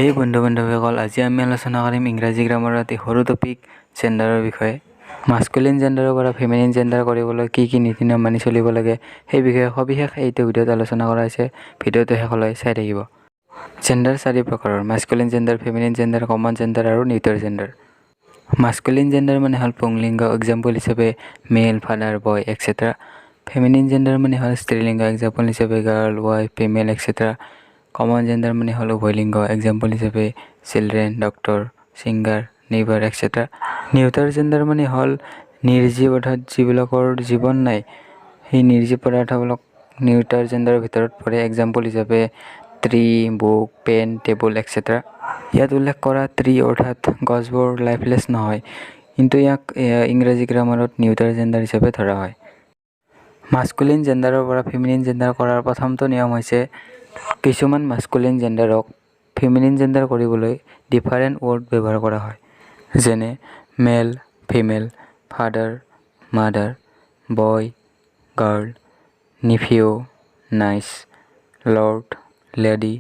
হেই বন্ধু বান্ধৱীসকল, আজি আমি আলোচনা কৰিম ইংৰাজী গ্ৰামাৰৰ এটি সৰু টপিক জেণ্ডাৰৰ বিষয়ে। মাস্কুলিন জেণ্ডাৰৰ পৰা ফেমিনিন জেণ্ডাৰ কৰিবলৈ কি কি নীতি নিয়ম মানি চলিব লাগে, সেই বিষয়ে সবিশেষ এইটো ভিডিঅ'ত আলোচনা কৰা হৈছে। ভিডিঅ'টো শেষলৈ চাই থাকিব। জেণ্ডাৰ চাৰি প্ৰকাৰৰ: masculine gender, feminine gender, common gender আৰু নিউটাৰ জেণ্ডাৰ। মাস্কুলিন জেণ্ডাৰ মানে হ'ল পুংলিংগ, এক্সাম্পল হিচাপে male, father, boy, etcetera. Feminine gender মানে হ'ল স্ত্ৰীলিংগ, এক্সাম্পল হিচাপে girl, wife, female, etcetera. Common gender মানে হ'ল উভয়লিংগ, এক্সাম্পল হিচাপে children, doctor, singer, neighbour, etcetera. Neuter gender মানে হ'ল নিৰ্জীৱ, অৰ্থাৎ যিবিলাকৰ জীৱন নাই, সেই নিৰ্জীৱ পদাৰ্থবিলাক নিউটাৰ জেণ্ডাৰৰ ভিতৰত পৰে। এক্সাম্পল হিচাপে tree, book, pen, table, etcetera. ইয়াত উল্লেখ কৰা ট্ৰী অৰ্থাৎ গছবোৰ লাইফলেছ নহয়, কিন্তু ইয়াক ইংৰাজী গ্ৰামাৰত নিউটাৰ জেণ্ডাৰ হিচাপে ধৰা হয়। মাস্কুলিন জেণ্ডাৰৰ পৰা ফেমিনিন জেণ্ডাৰ কৰাৰ প্ৰথমটো নিয়ম হৈছে, কিছুমান মাস্কুলিন জেণ্ডাৰক ফেমিনিন জেণ্ডাৰ কৰিবলৈ ডিফাৰেণ্ট ৱৰ্ড ব্যৱহাৰ কৰা হয়, যেনে male, female, father, mother, boy, girl, nephew, niece, lord, lady,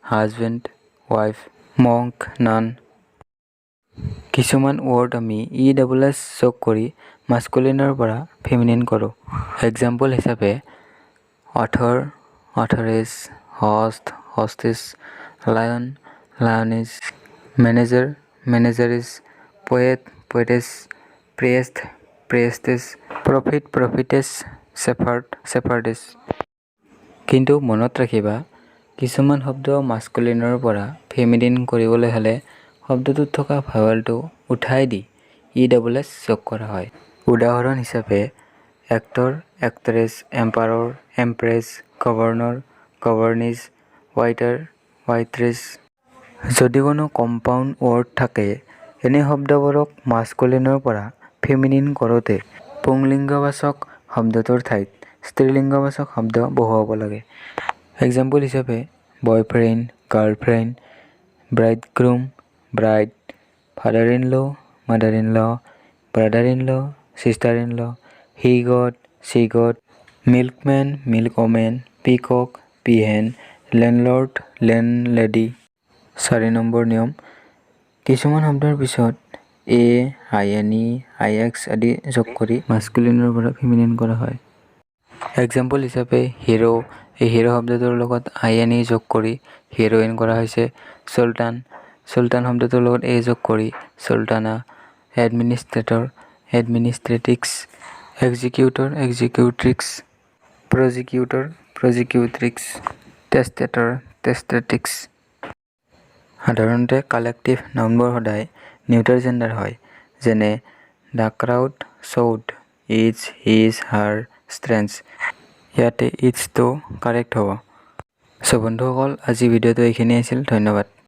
husband, wife, monk, nun। কিছুমান ৱৰ্ড আমি ই ডাবল এছ যোগ কৰি মাস্কুলিনৰ পৰা ফেমিনিন কৰোঁ। এক্সাম্পল হিচাপে author, authoress, host, hostess, lion, lioness, manager, manageress, poet, poetess, priest, priestess, prophet, prophetess, shepherd, shepherdess। কিন্তু মনত ৰাখিবা, কিছুমান শব্দ মাস্কুলিনৰ পৰা ফেমিনিন কৰিবলৈ হ'লে শব্দটোত থকা ভাৱেলটো উঠাই দি ই ডাবল এছ যোগ কৰা হয়। উদাহৰণ হিচাপে actor, actress, emperor, empress, governor, governess, waiter, waitress। যদি কোনো কম্পাউণ্ড ৱৰ্ড থাকে, এনে শব্দবোৰক মাস্কুলিনৰ পৰা ফেমিনিন কৰোঁতে পুংলিংগবাচক শব্দটোৰ ঠাইত স্ত্ৰীলিংগবাচক শব্দ বহুৱাব লাগে। এক্সাম্পল হিচাপে boyfriend, girlfriend, bridegroom, bride, father in law, mother in law, brother in law, sister in law, he goat, she goat, milkman, milkwoman, peacock, peahen, landlord, landlady। চাৰি নম্বৰ নিয়ম, কিছুমান শব্দৰ পিছত a, ine, ix আদি যোগ কৰি মাস্কুলিনৰ পৰা ফেমিনিন কৰা হয়। এক্সাম্পল হিচাপে হিৰ', এই হিৰ' শব্দটোৰ লগত আই এন ই যোগ কৰি হিৰ'ইন কৰা হৈছে। চুলতান, চুলতান শব্দটোৰ লগত এ যোগ কৰি Sultana. Administrator, administratrix, executor, executrix, prosecutor, prosecutrix, testator, testatrix। সাধাৰণতে কালেক্টিভ নাউনবোৰ সদায় নিউটাৰ জেণ্ডাৰ হয়, যেনে the crowd showed its, his, her strength। ইয়াতে ইটছটো কাৰেক্ট হ'ব। চ' বন্ধুসকল, আজি ভিডিঅ'টো এইখিনিয়ে আছিল। ধন্যবাদ।